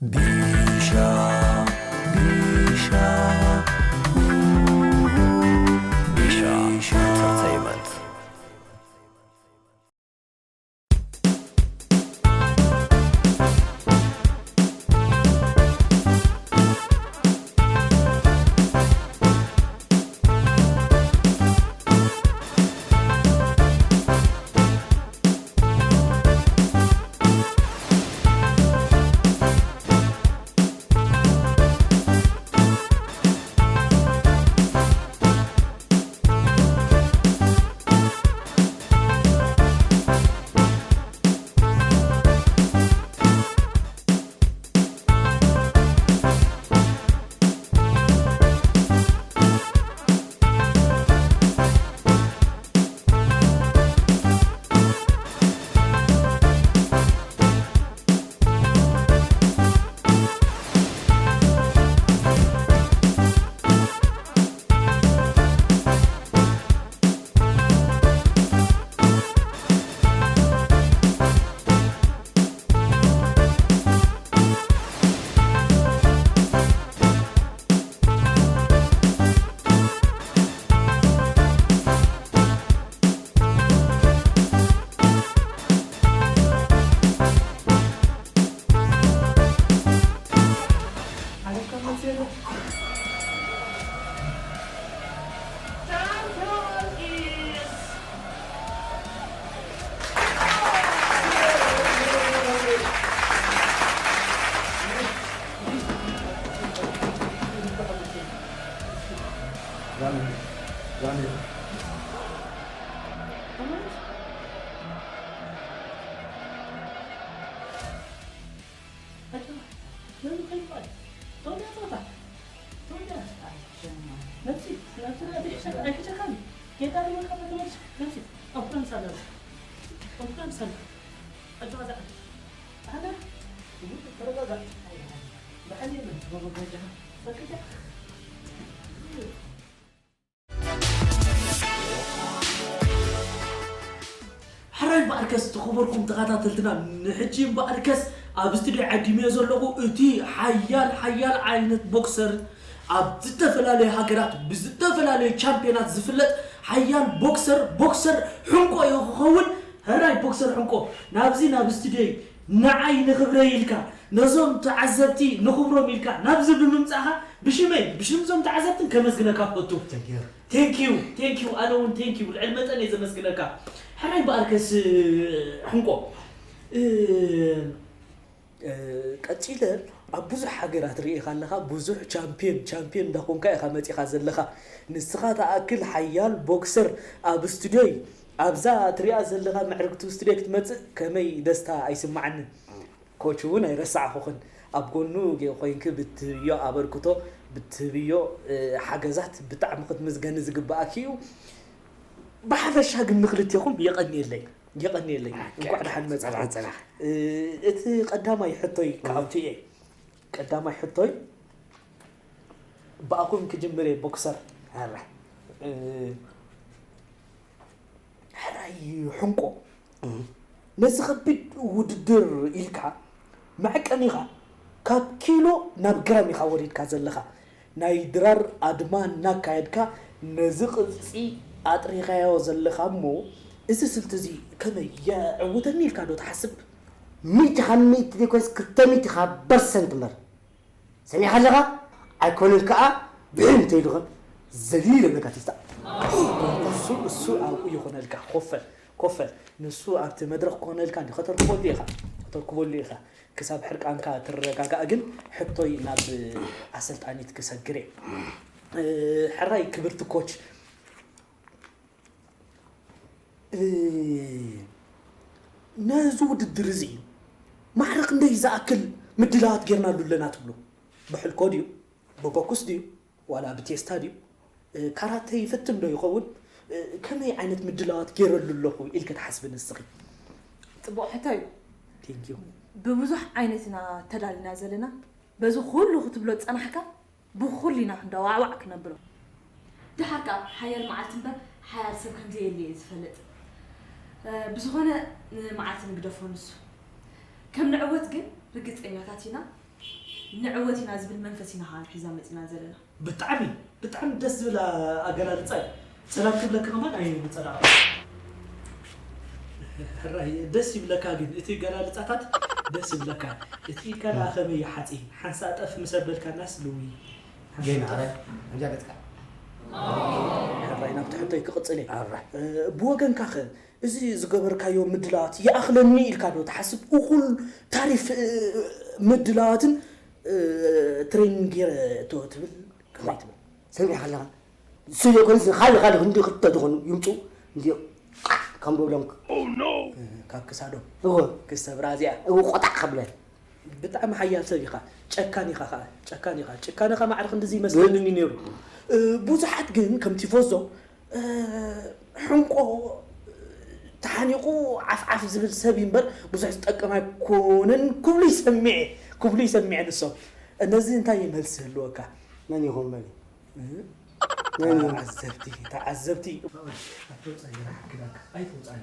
ቢሻ ቢሻ ቢሻ ኢንተርቴይመንት። ሕራይ እምበኣርከስ ዝኸበርኩም ተኸታተልትና፣ ንሕጂ እምበኣርከስ ኣብ ስቱድዮ ዓዲመዮ ዘለኹ እቲ ሓያል፣ ሓያል ዓይነት ቦክሰር፣ ኣብ ዝተፈላለዩ ሃገራት ብዝተፈላለዩ ቻምፒዮናት ዝፍለጥ ሓያል ቦክሰር፣ ቦክሰር ሕንቆ እዩ ክኸውን። ሕራይ ቦክሰር ሕንቆ፣ ናብዚ ናብ ስቱድዮይ ንዓይ ንኽብረይ ኢልካ፣ ነዞም ተዓዘብቲ ንኽብሮም ኢልካ ናብዚ ብምምጻእኻ ብሽመይ ብሽም እዞም ተዓዘብትን ከመስግነካ እፈቱ። Thank you. Thank you, thank you፣ ኣነ እውን thank you ልዕል መጠን እየ ዘመስግነካ። ሕራይ እምበኣርከስ ሕንቆ፣ እ፣ እ፣ ቀጺለ ኣብ ብዙሕ ሃገራት ርኢኻ ኣለኻ፣ ብዙሕ ቻምፒዮን፣ ቻምፒዮን እንዳኾንካ ኢኻ መጺኻ ዘለኻ። ንስኻ ትኣክል ሓያል ቦክሰር ኣብ ስቱድዮይ፣ ኣብዛ ትሪኣ ዘለኻ ምዕርግቲ ስቱድዮ ክትመጽእ ከመይ ደስታ ኣይስምዓንን። ኮች እውን ኣይረሳዕኹኽን። ኣብ ጎኑ ጌ-፣ ኮይንኪ ብትህብዮ ኣበርክቶ፣ ብትህብዮ፣ እ፣ ሓገዛት ብጣዕሚ ክትምስገኒ ዝግብኣኪ እዩ። ብሓፈሻ ግን ንክልቴኹም የቐንየለይ፣ የቐንየለይ። ኣካ-፣ እንኳዕ ደሓን መጻኹም። ጽናሕ፣ ጽናሕ። እ፣ እቲ ቀዳማይ ሕቶይ እም። ካብቲ እየ። ቀዳማይ ሕቶይ ብኣኹም ክጅምር እየ፣ ቦክሰር። ኣረ። እ፣ ሕራይ ሕንቆ፣ እም። ነዚ ከቢድ ውድድር ኢልካ መዐቀኒኻ ካብ ኪሎ ናብ ግራም ኢኻ ወሪድካ ዘለኻ። ናይ ድራር ኣድማ እናካየድካ ነዚ ቅርጺ ኣጥሪኻዮ ዘለኻ እሞ፣ እዚ ስልቲ እዚ ከመይ የዕውተኒ ኢልካ ዶ ትሓስብ? ሚእቲ ካብ ሚእቲ ዘይኮነስ ክልተ ሚእቲ ካብ ፐርሰንት እምበር። ሰሚዕካ ኣለኻ? ኣይኮነን ከኣ ብሕልም ተይልኸ ዘሊለ ነጋቲስታ። እሱ፣ እሱ ኣብኡ ይኾነልካ። ኮፈል፣ ኮፈል። ንሱ ኣብቲ መድረኽ ክኾነልካ እንዲ ከተርክበሉ ኢኻ። ከተርክበሉ ኢኻ። ክሳብ ሕርቃንካ ትረጋጋእ ግን ሕቶይ ናብ ኣሰልጣኒት ክሰግር እየ። እ፣ ሕራይ ክብርቲ ኮች፣ እ፣ ነዚ ውድድር እዚ ማዕረ ክንደይ ዝኣክል ምድላዋት ጌርናሉ ኣለና ትብሉ? ብሕልኮ ድዩ? ብቦክስ ድዩ? ዋላ ብቴስታ ድዩ? እ፣ ካራተ ይፈትን ዶ ይኸውን? እ፣ ከመይ ዓይነት ምድላዋት ጌረሉ ኣለኹ ኢልኪ ትሓስቢ ንስኺ? ጽቡቕ ሕቶ እዩ። Thank you። ብብዙሕ ዓይነት ኢና ተዳሊና ዘለና። በዚ ኩሉ ክትብሎ ዝጸናሕካ፣ ብኹሉ ኢና ክንደዋዕዋዕ ክነብሎ። ደሓር ከኣ ሓያል መዓልቲ እምበር ሓያል ሰብ ከም ዘየለ እየ ዝፈልጥ። እ፣ ብዝኾነ ንመዓልቲ ንግደፎ ንሱ። ከም ንዕወት ግን ርግጸኛታት ኢና። ንዕወት ኢና ዝብል መንፈስ ኢና ከዓ ንሒዛ መፂና ዘለና። ብጣዕሚ ብጣዕሚ ደስ ዝብል ኣገላልፃ እዩ። ሰላም ክብለካ ከማን ኣይንፀላእኩ። ሕራይ ደስ ይብለካ፣ ግን እቲ ገላልፃታት ደስ ይብለካ። እቲ ካልኣ ከመይ ይሓፂ ሓንሳ ጠፍ ምስ ኣበልካናስ ልዊ ጌና ኣረ እንጃ ገጽካ ሕራይ ናብቲ ሕቶይ ክቕፅል እየ። ኣረ ብወገንካ ኸ እዚ ዝገበርካዮ ምድላዋት ይኣኽለኒ ኢልካ ዶ ትሓስብ? እኹል ታሪፍ ምድላዋትን ትሬኒንግ ገይረ እቶ ትብል ከመይ ትብል? ሰሚዕ ከለኻ እሱ ዘይኮነስ ካልእ ካልእ ክንዲ ክልተ ዝኾኑ ይምፁ እንዲ ከም ብብሎም ካብ ክሳዶም እዎ ክሰብራ እዚኣ እዎ ቆጣዕ ከብለ ብጣዕሚ ሓያል ሰብ ኢኻ። ጨካን ኢኻ ኸዓ ጨካን ኢኻ። ጭካነኻ ማዕረ ክንድዚ ይመስለኒ ነይሩ። ብዙሓት ግን ከም ቲፎዞ ሕንቆ ተሓኒቑ ዓፍዓፍ ዝብል ሰብ እዩ እምበር ብዙሕ ዝጠቅም ኣይኮነን ክብሉ ይሰምዐ ክብሉ ይሰምዐ ንሶም። ነዚ እንታይ መልሲ ህልወካ? መን ይኹን በሊ ተዓዘብቲ ተዓዘብቲ ኣይተውፃኒ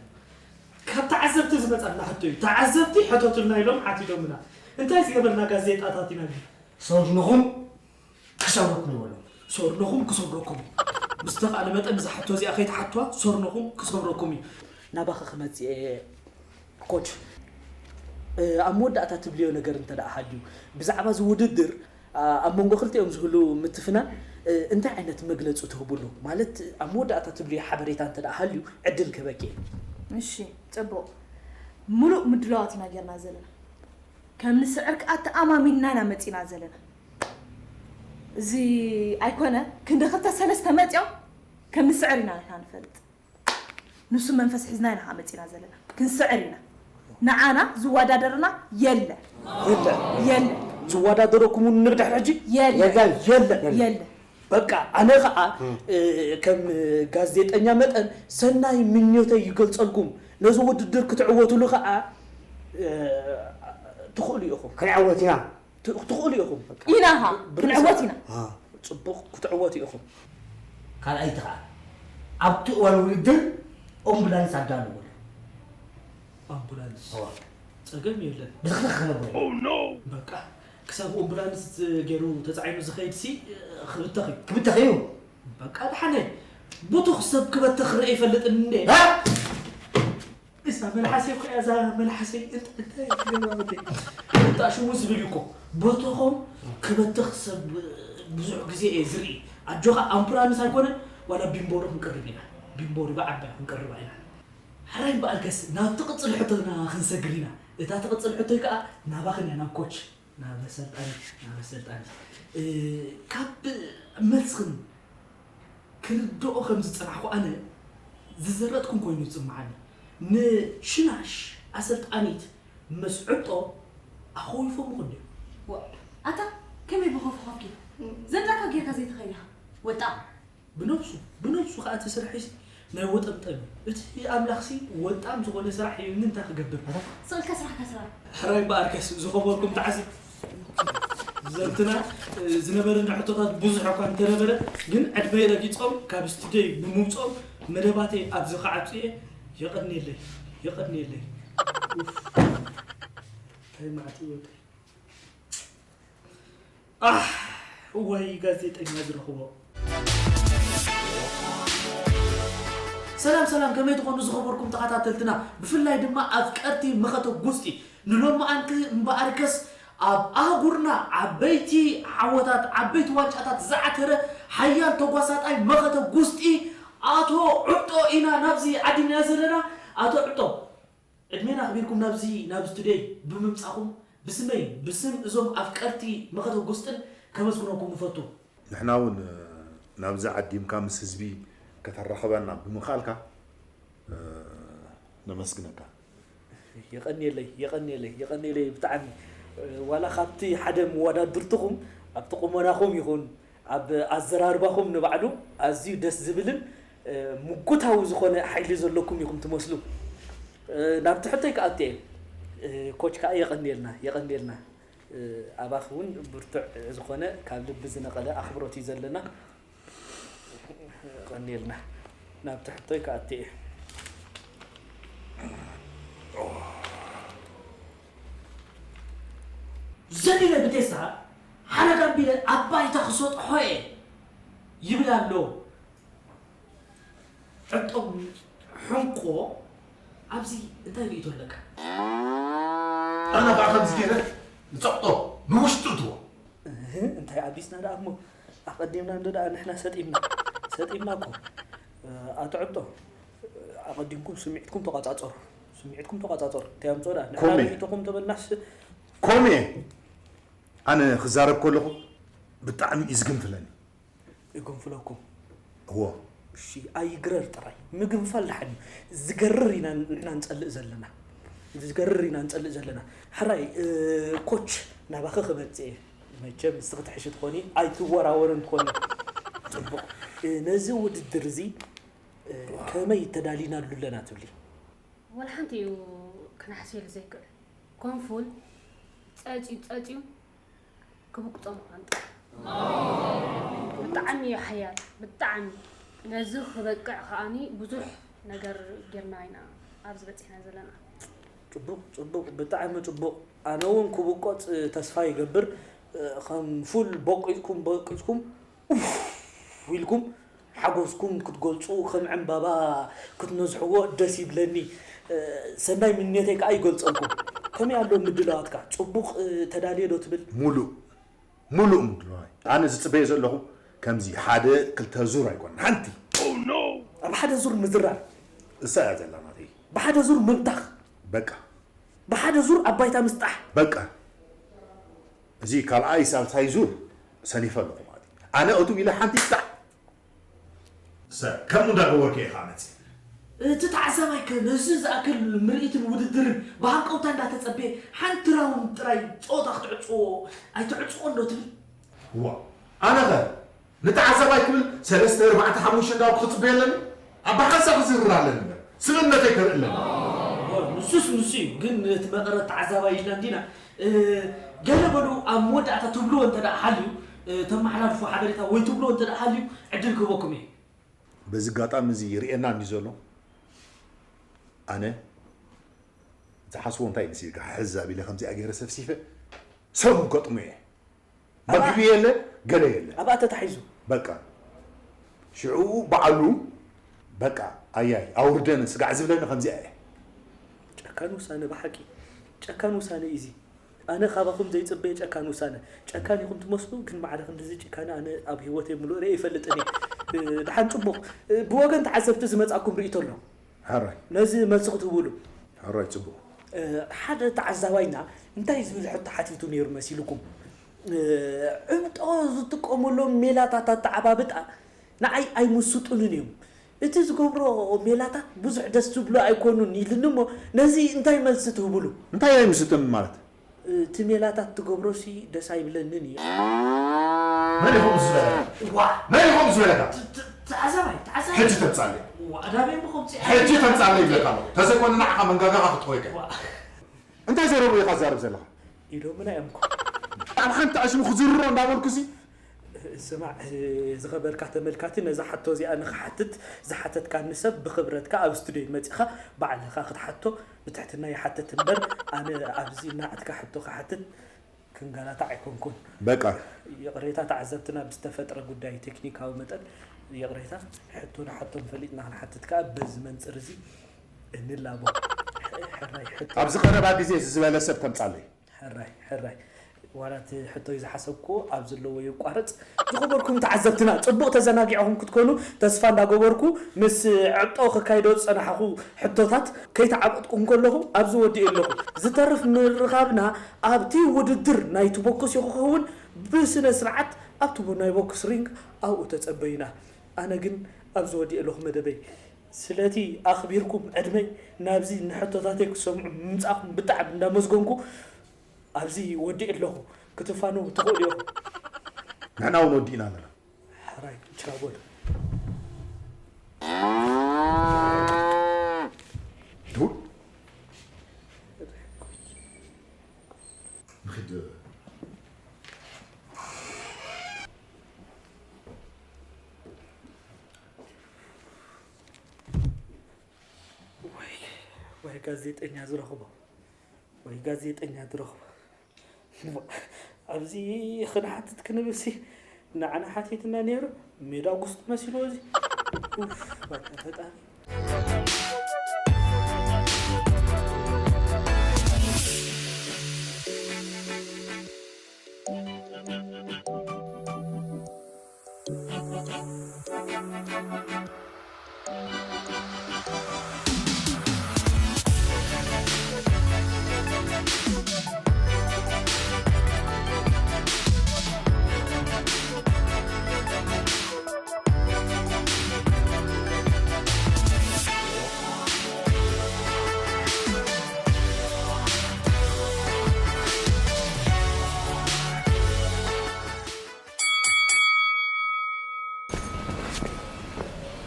ካብ ተዓዘብቲ ዝመፃና ሕቶ እዩ። ተዓዘብቲ ሕተቱልና ኢሎም ሓቲቶምና። እንታይ ዝገበርና ጋዜጣታት ኢና ግን ሶርንኹም ክሰብረኩም ይበሎም ሶርንኹም ክሰብረኩም ብዝተኻእለ መጠን እዛ ሕቶ እዚኣ ከይትሓትዋ ሶርንኹም ክሰብረኩም እዩ። ናባኸ ክመፅእ እየ ኮች ኣብ መወዳእታ ትብልዮ ነገር እንተ ደኣ ሃልዩ ብዛዕባ እዚ ውድድር ኣብ መንጎ ክልቲኦም ዝህሉ ምትፍናን እንታይ ዓይነት መግለፂ ትህብሉ ማለት ኣብ መወዳእታ ትብልዮ ሓበሬታ እንተ ደኣ ሃልዩ ዕድል ክህበኪ እየ። እሺ ፅቡቕ ሙሉእ ምድላዋት ኢና ጌርና ዘለና ከም ንስዕር ከዓ ተኣማሚንና ኢና መፂና ዘለና እዚ ኣይኮነ ክንዲ ክልተ ሰለስተ መፂኦም ከም ንስዕር ኢና ንሕና ንፈልጥ ንሱ መንፈስ ሒዝና ኢና ከዓ መፂና ዘለና ክንስዕር ኢና ንዓና ዝወዳደርና የለ የለ የለ ዝወዳደረኩም እውን ንብድሕሪ ሕጂ የለ የለን የለ የለ በቃ ኣነ ከዓ ከም ጋዜጠኛ መጠን ሰናይ ምኞተይ ይገልፀልኩም ነዚ ውድድር ክትዕወትሉ ከዓ ትኽእሉ ኢኹም ክንዕወት ኢና ትኽእሉ ኢኹም ኢና ኻ ክንዕወት ኢና ፅቡቕ ክትዕወቱ ኢኹም ካልኣይቲ ከዓ ኣብቲ እዋን ውድድር ኦምቡላንስ ኣዳልዎ ኣምቡላንስ ፀገም የለን ብዝኽኽነቦ በቃ ክሳብ ኦምቡላንስ ገይሩ ተፃዒኑ ዝኸይድ ሲ ክብተኽ እዩ ክብተኽ እዩ በቃ ድሓነይ ብቱኽ ሰብ ክበተኽ ርአ ይፈልጥ እንዴ እዛ መልሓሰይ እኮ እያ እዛ መልሓሰይ እንታይ ትገብራ በተይ እንታ ሽሙ ዝብል እዩ እኮ በተኾም ክበተኽ ሰብ ብዙሕ ግዜ እየ ዝርኢ ኣጆኻ ኣምቡላንስ ኣይኮነን ዋላ ቢምቦሮ ክንቀርብ ኢና ቢምቦሪ ብዓባይ ክንቀርባ ኢና ሕራይ እምበኣርከስ ናብ ትቕፅል ሕቶና ክንሰግር ኢና እታ ትቕፅል ሕቶይ ከዓ ናባኽን እያ ናብ ኮች ናብ ኣሰልጣኒት ናብ ኣሰልጣኒት ካብ መልስኽን ክርድኦ ከም ዝፀናሕኩ ኣነ ዝዘረጥኩም ኮይኑ ዝፅምዓኒ ንሽናሽ ኣሰልጣኒት ምስ ዕጦ ኣኸዊፎምኹ እንድዮም ኣታ ከመይ ብኸፍኸፍኪ ዘብላካ ጌርካ ዘይትኸይድ ኢኻ ወጣ ብነብሱ ብነብሱ ከዓ እቲ ስራሕ ሲ ናይ ወጠምጠም እዩ እቲ ኣምላኽሲ ወጣም ዝኾነ ስራሕ ሂብኒ እንታይ ክገብር ስቕልካ ስራሕካ ስራሕ ሕራይ እምበኣርከስ ዝኸበርኩም ተዓዚ ዘርትና ዝነበረና ሕቶታት ብዙሕ እኳ እንተነበረ ግን ዕድመይ ረጊፆም ካብ ስቱድዮይ ብምውፅኦም መደባተይ ኣብዚ ክዓብፅየ የቐንየለይ የቐንየለይ እንታይ መዓት ይወቀይ ኣሕ ወይ ጋዜጠኛ ዝረኽቦ ሰላም ሰላም ከመይ ትኾኑ ዝኸበርኩም ተኸታተልትና ብፍላይ ድማ ኣፍቀርቲ መኸተ ጉስጢ ንሎማዓንቲ እምበኣርከስ ኣብ ኣህጉርና ዓበይቲ ዓወታት ዓበይቲ ዋንጫታት ዝዓተረ ሓያል ተጓሳጣይ መኸተ ጉስጢ ኣቶ ዕጦ ኢና ናብዚ ዓዲና ዘለና ኣቶ ዕጦ ዕድሜን ኣኽቢርኩም ናብዚ ናብ ስቱድዮይ ብምምጻኹም ብስመይን ብስም እዞም ኣፍቀርቲ መኸተ ጉስጥን ከመስግነኩም እፈቱ። ንሕና እውን ናብዚ ዓዲምካ ምስ ህዝቢ ከተራኽበና ብምኽኣልካ ነመስግነካ። የቐንየለይ የቐንየለይ የቐንየለይ ብጣዕሚ ዋላ ካብቲ ሓደ መወዳድርትኹም ኣብቲ ቁመናኹም ይኹን ኣብ ኣዘራርባኹም ንባዕሉ ኣዝዩ ደስ ዝብልን ምጉታዊ ዝኾነ ሓይሊ ዘለኩም ኢኹም ትመስሉ። ናብቲ ሕቶይ ክኣቱ እየ። ኮች ከዓ የቐንየልና የቐንየልና። ኣባኺ እውን ብርቱዕ ዝኾነ ካብ ልቢ ዝነቐለ ኣኽብሮት እዩ ዘለና። የቐንየልና። ናብቲ ሕቶይ ክኣቱ እየ። ዘሊለ ብቴስታ ኢለ ኣብ ባይታ ክሰጥሖ እየ ይብል ኣሎ። ዕጦም ሕንቆ፣ ኣብዚ እንታይ ርእይቶ ኣለካ? ኣነ ከዓ ከምዚ ገይረ ንጸቕጦ ንውሽጡ እትዎ። እህ፣ እንታይ ኣቢስና ደኣ እሞ፣ ኣቐዲምና እንዶ ደኣ ንሕና ሰጢምና፣ ሰጢምና እኮ። ኣቶ ዕጦ፣ ኣቐዲምኩም ስምዒትኩም ተቋጻጸሩ፣ ስምዒትኩም ተቋጻጸሩ። እንታይ ኣምጽኦ ደኣ? ንሕና ኮሜ። ርእይቶኹም ተበልናስ ኮሜ፣ ኣነ ክዛረብ ከለኹ ብጣዕሚ እዩ ዝግንፍለኒ። ይግንፍለኩም? እዎ። እሺ፣ ኣይግረር ጥራይ። ምግንፋል ደሓን እዩ። ዝገርር ኢና ንሕና ንጸልእ ዘለና። ዝገርር ኢና ንጸልእ ዘለና። ሕራይ፣ እ፣ ኮች፣ ናባኺ ክመጽእ እየ። መቸም ንስኺ ትሕሺ ትኾኒ፣ ኣይትወራወርን ትኾኒ። ጽቡቕ። እ፣ ነዚ ውድድር እዚ፣ እ፣ ከመይ ተዳሊናሉ ኣለና ትብሊ? ወላ ሓንቲ እዩ ክነሕስየሉ ዘይክእል። ኮንፉል ጸጽዩ ጸጽዩ ክብቅጾ ምዃን ጥራሕ። ብጣዕሚ እዩ ሓያል፣ ብጣዕሚ። ነዚ ክበቅዕ ከኣኒ ብዙሕ ነገር ጌርና ኢና ኣብዚ በጺሕና ዘለና። ጽቡቕ፣ ጽቡቕ፣ ብጣዕሚ ጽቡቕ። ኣነ እውን ክብቆጽ ተስፋ ይገብር። ከም ፉል ቦቂጽኩም፣ ቦቂጽኩም፣ ኡፍ ኢልኩም ሓጎስኩም ክትገልጹ፣ ከም ዕምባባ ክትነዝሕዎ ደስ ይብለኒ። እ፣ ሰናይ ምንዮተይ ከኣ ይገልጸልኩም። ከመይ ኣሎ ምድላዋትካ? ጽቡቕ፣ እ፣ ተዳልየ ዶ ትብል? ሙሉእ፣ ሙሉእ ምድላዋይ። ኣነ ዝጽበዮ ዘለኹ ከምዚ ሓደ ክልተ ዙር ኣይኮነን፣ ሓንቲ። ኣብ ሓደ ዙር ምዝራብ። እሳ እያ ዘላ ናተይ። ብሓደ ዙር ምብታኽ። በቃ። ብሓደ ዙር ኣብ ባይታ ምስጣሕ። በቃ። እዚ ካልኣይ ሳልሳይ ዙር ሰኒፈ ኣለኹ ማለት እዩ። ኣነ እቱ ኢለ ሓንቲ ይፍታሕ። ሰ-፣ ከምኡ እንዳገበርኩ እየ ከዓ መፅእ። እቲ ተዓዛባይ ከ ነዚ ዝኣክል ምርኢትን ውድድርን ብሃንቀውታ እንዳተፀበየ ሓንቲ ራውንድ ጥራይ ፀወታ ክትዕፅዎ ኣይትዕፅዎን ዶ ትብል? እዋ፣ ኣነ ኸ ንተዓዛባይ ክብል ሰለስተ፣ ኣርባዕተ፣ ሓሙሽተ እንዳበልኩ ክፅበዮ ኣለኒ? ኣብ ብሓንሳብ ክዝርር ኣለኒ እምበር፣ ስብእነተይ ከርኢ ኣለኒ። እዋ፣ ንሱስ ንሱ እዩ፣ ግን ነቲ መቐረት ተዓዛባይ ኢልና እንዲና፣ እ፣ ገለ በሉ ኣብ መወዳእታ ትብልዎ እንተ ደኣ ሃልዩ፣ እ፣ ተመሓላልፎ ሓበሬታ ወይ ትብልዎ እንተ ደኣ ሃልዩ ዕድል ክህበኩም እየ። በዚ ኣጋጣሚ እዚ ይርእየና እንዲ ዘሎ፣ ኣነ ዝሓስቦ እንታይ መሲልካ? ሕዝ ኣቢለ ከምዚኣ ገይረ ሰፍሲፈ ሰብ ገጥሙ እየ። ኣብኣ መግቢ የለ፣ ገለ የለ። ኣብኣ ተታሒዙ። በቃ። ሽዑ በዓሉ፣ በቃ፣ ኣያይ፣ ኣውርደኒ፣ ስጋዕ ዝብለኒ ከምዚኣ እየ። ጨካን ውሳነ፣ ብሓቂ ጨካን ውሳነ እዩ እዚ። ኣነ ካባኹም ዘይጽበዮ ጨካን ውሳነ። ጨካን ኢኹም ትመስሉ፣ ግን ማዕረ ክንድዚ ጭካነ ኣነ ኣብ ህይወተይ ምሉእ ርእየ ኣይፈልጥን እየ። እ፣ ደሓን ጽቡቕ። እ፣ ብወገን ተዓዘብቲ ዝመጻኩም ርእይቶ ኣሎ። ሕራይ። ነዚ መልሲ ክትህቡሉ። ሕራይ፣ ጽቡቕ። እ፣ ሓደ ተዓዛባይና እንታይ ዝብል ሕቶ ሓቲቱ ነይሩ መሲልኩም? እ፣ ዕምጦ ዝጥቀመሎም ሜላታት ኣተዓባብጣ ንዓይ ኣይምስጡንን እዮም። እቲ ዝገብሮ ሜላታት ብዙሕ ደስ ዝብሉ ኣይኮኑን ኢሉኒ እሞ ነዚ እንታይ መልሲ ትህብሉ? እንታይ ኣይምስጡንን ማለት? እቲ ሜላታት ትገብሮሲ ደስ ኣይብለንን እዩ። መን ኢኹም ዝበለካ? ዋ! መን ኢኹም ዝበለካ? ት-፣ ት-፣ ተዓዛባይ፣ ተዓዛባይ። ሕጂ ተምጻለይ። ዋ፣ ኣዳበይ እሞ ከምዚ ሕጂ ተምጻለይ ይብለካ ኣለኹ። ተዘይኮነ ንዓኻ መንጋጋኻ ክጥወይካ። ዋ። እንታይ ዘረቡ ኢኻ ትዛረብ ዘለኻ? ኢሎምና እዮም እኮ። ኣብ ሓንቲ ኣሽሙ ክዝርሮ እንዳበልኩሲ። ስማዕ፣ ዝኸበርካ ተመልካቲ፣ ነዛ ሕቶ እዚኣ ንኽሓትት ዝሓተትካኒ ሰብ ብኽብረትካ ኣብ ስቱድዮ መጺኻ ባዕልኻ ክትሓቶ ብትሕትና ይሓትት እምበር፣ ኣነ ኣብዚ ናዕትካ ሕቶ ክሓትት ክንገላታዕ ኣይኮንኩን። በቃ። ይቕሬታ፣ ተዓዘብትና ብዝተፈጥረ ጉዳይ ቴክኒካዊ መጠን ይቕሬታ። ሕቶ ንሓቶም ፈሊጥና ክንሓትት ከኣ በዚ መንጽር እዚ እንላቦ። ሕራይ ሕቶ። ኣብዚ ቀረባ ግዜ እዚ ዝበለ ሰብ ተምጻለይ። ሕራይ፣ ሕራይ። ዋላ እቲ ሕቶይ ዝሓሰብኩዎ ኣብ ዘለዎ ይቋረጽ። ዝኸበርኩም ተዓዘብትና፣ ጽቡቕ ተዘናጊዕኹም ክትኮኑ ተስፋ እንዳገበርኩ፣ ምስ ዕጦ ከካይዶ ዝጸናሕኹ ሕቶታት ከይተዓበጥኩ እንከለኹ ኣብዚ ወዲኤ ኣለኹ። ዝተርፍ ምርኻብና ኣብቲ ውድድር ናይ ቱቦክስ ይኽኸውን፣ ብስነ ስርዓት ኣብቲ ናይ ቦክስ ሪንግ ኣብኡ ተጸበዩና። ኣነ ግን ኣብዚ ወዲኤ ኣለኹ መደበይ። ስለቲ ኣኽቢርኩም ዕድመይ ናብዚ ንሕቶታተይ ክትሰምዑ ምምጻእኩም ብጣዕሚ እንዳመስገንኩ፣ ኣብዚ ወዲኤ ኣለኹ። ክትፋነዉ ትኽእሉ ኢኹም። ንሕና እውን ወዲእና ኣለና። ሕራይ፣ ቻው በሉ። ዱድ። ንኺድ። ወይ፣ ወይ ጋዜጠኛ ዝረኽቦ፣ ወይ ጋዜጠኛ ዝረኽቦ። ኣብዚ ክንሓትት ክንብልሲ ንዓና ሓቲትና ነይሩ። ሜዳ ጉስጥ መሲልዎ እዚ። ኡፍ፣ በቃ ፈጣሪ።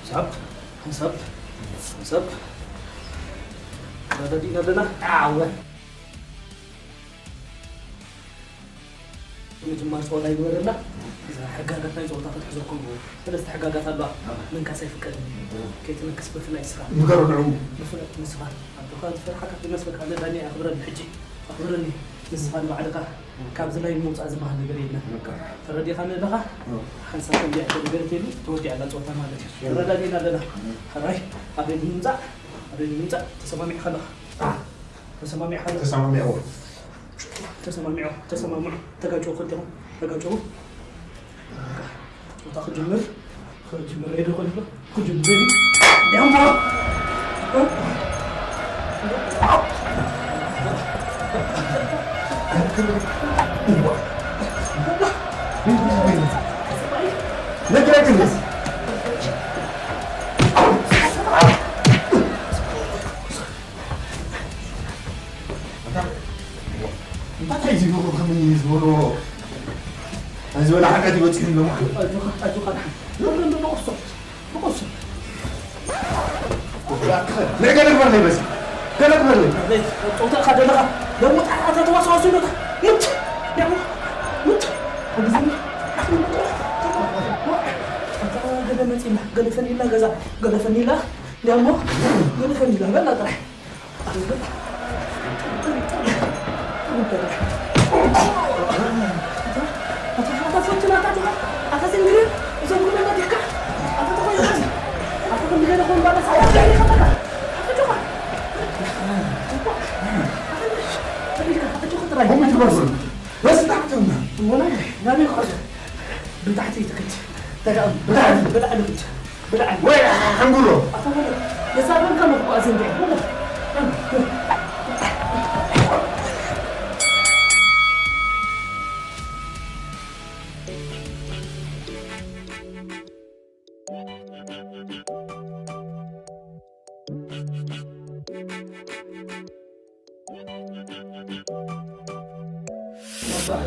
ሰብ፣ ሰብ፣ ሰብ። ተረዳዲእና ኣለና። ኣወ። ምጅማር ጸወታ ይግበረላ። እዛ ሕጋጋት ናይ ጸወታ ክትሕዘኩም ሰለስተ ሕጋጋት ኣለዋ። ምንካስ ኣይፍቀድን እዩ። ከይትንክስ ብፍላይ ንስኻ። ንገሩ ንዑ። ብፍላይ ንስኻ። ኣቦኻ ዝፈርሓካ ይመስለካ። ኣነ ዳኛ ኣኽብረኒ ሕጂ። ኣኽብረኒ። ንስኻ ንባዕልኻ ካብዚ ላይ ምውጻእ ዝበሃል ነገር የለን። በቃ። ተረዲእካኒ ኣለኻ? ኣዎ። ሓንሳብ ከምዚኣ እኮ ነገር የለን። ተወዲኣ ኣላ ጸወታ ማለት እዩ። እሺ። ተረዳዲእና ኣለና። እሺ። ሕራይ፣ ኣበይ ንምምጻእ? ኣበይ ንምምጻእ? ተሰማሚዕካ ኣለኻ? ተሰማሚዕካ ኣለኻ? ተሰማሚዕዎ። ተሰማሚዑ፣ ተሰማምዑ። ተጋጭዉ ክልቲኹም። ተጋጭዉ። ጸወታ ክጅምር። ክጅምር ሬድዮ ኮሊሉ ክጅምር ሬድዮ ዳሞ። እንታይ እንታይ ዝበሎ ከመይ ዝበሎ ናይ ዝበላ ሓቀት ይበፅሑ ኣለዉ። ኣጆኻ ኣጆኻ ደሓን። ንቕሶ ንቕሶ። ናይ ገለ ግበርለይ በዚ ገለ ግበርለይ። ጾታኻ ደለኻ ለሙጥ ኣታ ተዋሳዋሲ ነታ ምት ያው ምት ሓግዝኒ። ኣታ ገለ መጺላ ገለ ፈኒላ ገዛ ገለ ፈኒላ ያሞ ገለ ፈኒላ በላ ጥራሕ። ብታሕቲ ትክድ። ብላዕሊ ትክድ። ብላዕሊ። ወይ ሓንጉሎ። ኣታ ወለ፣ የዛረብካ ነው እኮ ኣዘንድዕ። ወለ።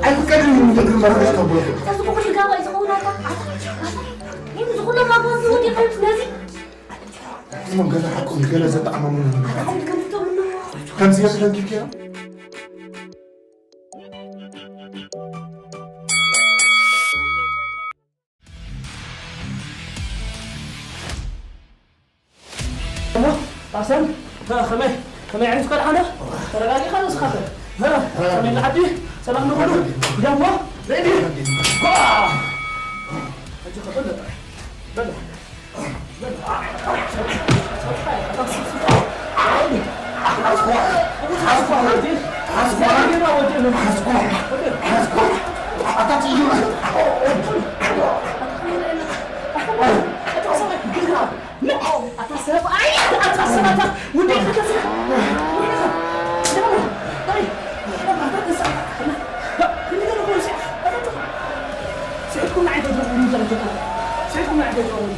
ኣይፍቀድን እዩ፣ ምንድን ነው መረበሽ ከብሎ? ኣታ፣ እዚ ኩሉ ጋባ እዩ ዝኸውን፣ ኣታ፣ ኣታ፣ ኣታ። ይህን ዝኹሎ ጋባ እዚ ወዲ ኸይድ ነዚ። እዞም ገዛ ሓቆም ገለ ዘጠዓመሙ ነው። ኣታ፣ ከምዚ ተብሎ። ከምዚ የፍለን ኪኪያ። እሞ፣ ጣሰን፣ ከ-፣ ከመይ፣ ከመይ ዓይነት ቆልዓ ነህ? ተረጋጊኻ ንስኻ ከ? እ፣ ከመይ ንዓዲ? ሰላም ንኹሉ? ደሞ? ሬዲ? ጓ! ሕጂ ከ በለ ጥራይ። በለ። በለ። ኣታ ሰብኣይ፣ ኣታ ሰብኣይ፣ ወዲ ከተስራ። ስዒድኩም ንዓይ ተድረቑኒ፣ ተረዲእኩም? ስዒድኩም ንዓይ ተድረቑኒ።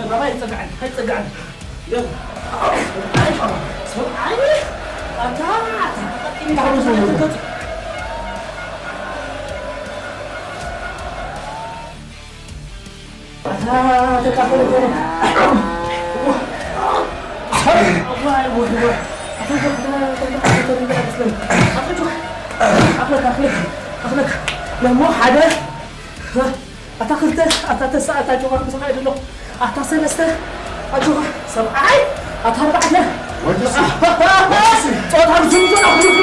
ባባ ኣይትጸግዓኒ፣ ኣይትጸግዓኒ። ሰብኣይ፣ ኣታ፣ ኣታ፣ ኣታ፣ ተቃበል እኮ ነው። ዋይ፣ ዋይ፣ ዋይ። ኣታ፣ ኣታ፣ ኣታ፣ ኣታ፣ ኣታ፣ ኣታ፣ ኣታ፣ ኣታ፣ ኣታ፣ ኣታ፣ ኣታ፣ ኣታ፣ ኣታ፣ ኣታ፣ ኣታ፣ ክልተ፣ ኣታ ተስዓ፣ ኣታ ጆኸር ምሳኻ እየ ዘለኹ። ኣታ ሰለስተ፣ ኣጆኻ ሰብዓይ፣ ኣታ ኣርባዕተ። ወደሲ፣ ወደሲ። ጾታ ርዝሚቶ ኣኽሊሉ።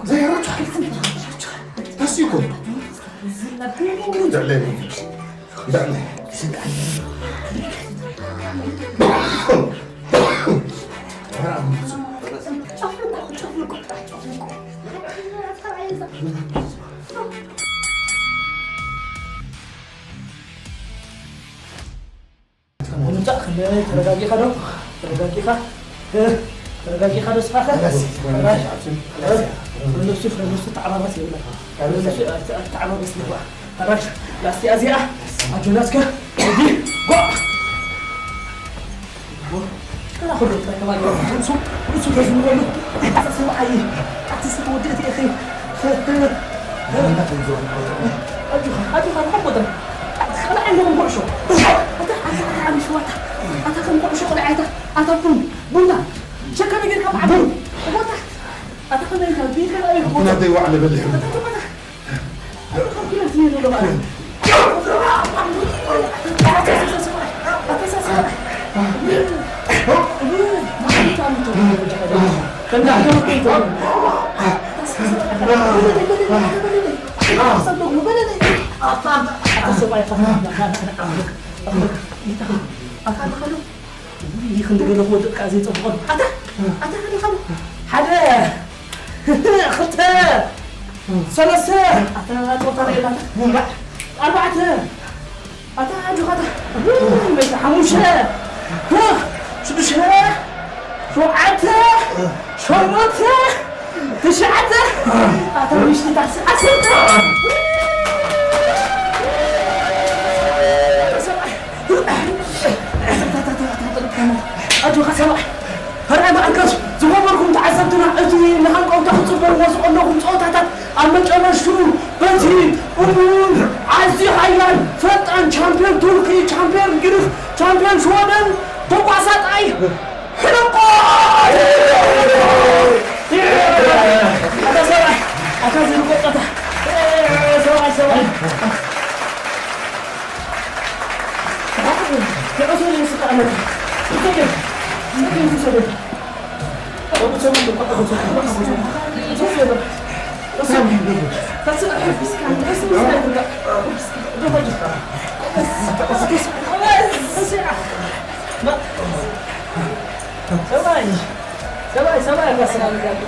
ዘይሮች ተሲኮ እንዳለ እንዳለ ምምጻእ ከመይ? ተረጋጊኻ ዶ? ተረጋጊኻ? እ? ተረጋጊኻ ዶ ስኻ? ሕራይ። እ? ፍረ ነብሱ፣ ፍረ ነብሱ ተዓባባስ የብላ። ፍረ ነብሱ፣ እ፣ ተ-፣ ተዓባባስ ይግባእ። ሕራይ። ላስቲ ኣዚኣ። ኣጆናስከ። እዲ። ጓ! ከላ ኩሉ ጥራይ ተባለ። ርእሱ፣ ርእሱ ተዝምረሉ። ኣታ ሰብኣይ፣ ኣቲ ስትወዲ እቲ ኢኺ። ኣጆኻ፣ ኣጆኻ፣ ንኸም ቦታ። ኸላ ዓይንዶም ኩዕሾ። ኣታ፣ ኣታ፣ ኣታ፣ ዓሚ ሽዋታ። ኣታ ከም ኩዕሾ ቆልዓ፣ ኣታ፣ ኣታ ቡን፣ ቡና። ሸካ ነገር ካብ ዓቢ። ቦታ። ኣታ ከመይ ኢልካ? ቢልካ ርኣዩ። ኣታ ናተይ ዋዕለ በሊሑ። ኣታ፣ ኣታ፣ ኣታ። ይህ እንደገና ወደቃ ዘይጸብቆን። ኣታ፣ ኣታ፣ ሓደ ገለ ኾሉ። ኣታ፣ ኣታ፣ ሓደ ኻሉ። ሓደ፣ ክልተ፣ ሰለስተ፣ ኣታ፣ ጸወታ ርኤላ፣ ኣታ፣ ኣርባዕተ፣ ኣታ፣ ኣጆኻ፣ ኣታ፣ መይታ፣ ሓሙሽተ፣ ሽዱሽተ፣ ሸውዓተ፣ ሸሞንተ፣ ትሽዓተ፣ ኣታ፣ ውሽጢ፣ ታሕሲ፣ ዓሰርተ። ኣጆኻ ሰብኣይ። ሕራይ መኣከስ ዝኸበርኩም ተዓዘብትና፣ እቲ ንሃንቀውታ ክትጽበይዎ ዝቐለኹም ጸወታታት ኣብ መጨረሽትኡ በቲ እሙን ኣዝዩ ሓያል ፈጣን ቻምፒዮን ቱርኪ፣ ቻምፒዮን ግሪኽ፣ ቻምፒዮን ሽወደን ተቋሳጣይ ሕነቆ! ኣታ ሰብኣይ፣ ኣታ ዝንቆ ጸወታ። ሰብኣይ፣ ሰብኣይ። ሰብኣይ፣ ሰብኣይ፣ ሰብኣይ፣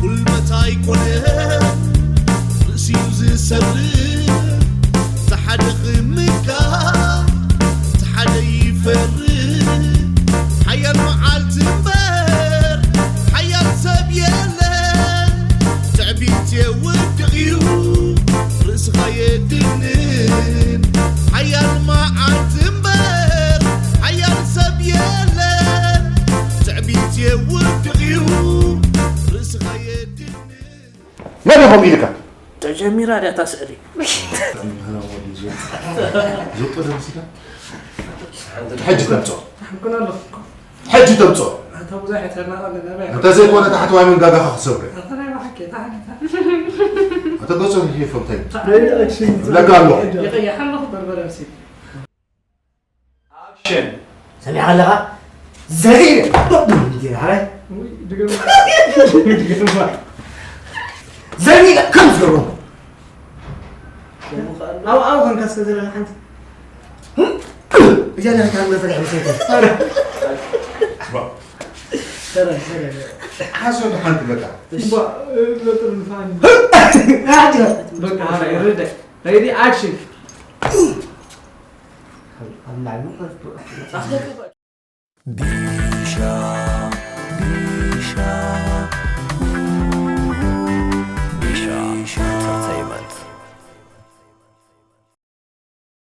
ጉልበት ኣይኮነን ርእሲኡ ዝሰርር፣ ዝሓደ ክምካ ዝሓደ ይፈርድ። ሓያል መዓልቲ እምበር ሓያል ሰብ የለን። ትዕቢት የውድቕ እዩ ርእስኻ የድንን። ሓያል መዓልቲ እምበር ሓያል ሰብ የለን። ትዕቢት የውድቕ እዩ ርእስኻ የድንን። መን ኢኹም ኢልካ? ተጀሚራ ድያ እታ ስእሊ? ዘውጦ ደምሲካ? ሕጂ ተምጽኦ። ሕኩን ኣለኹ። ሕጂ ተምጽኦ። ኣታ ብዙሕ የተናቐለ ነቢያ። እንተ ዘይኮነ ታሕተዋይ መንጋጋኻ ክሰብረ። ኣታ ናይ ብሓቂ፣ እታ ሓቂ፣ እታ። ኣታ ገጹ ርሂፎ እንታይ? ናይ ኣክሽን። እብለካ ኣለኹ። ይቕያሕ ኣለኹ በርበረ ኣምሲል። ኣክሽን። ሰሚዕካ ኣለኻ? ዘሊለ። እንዴ፣ ሓራይ? ውይ፣ ድገም። ድገም። ዘሊለ ከም ዝገብሮ። ኣብኡ፣ ኣብኡ ኮንካ እስከ ዘለና ሓንቲ። እዚኣ ናይ ካሜራ ፈሪሕ መሰለኝ። ሰረ፣ ሰረ። ሓሶ ሓንቲ በቃ። እሺ። እምባ፣ እ፣ ለጥር ንፋን። በቃ፣ ሓራይ፣ ርዳይ። ሬዲ፣ ኣክሽን። ኣብ ላዕሊ ቢሻ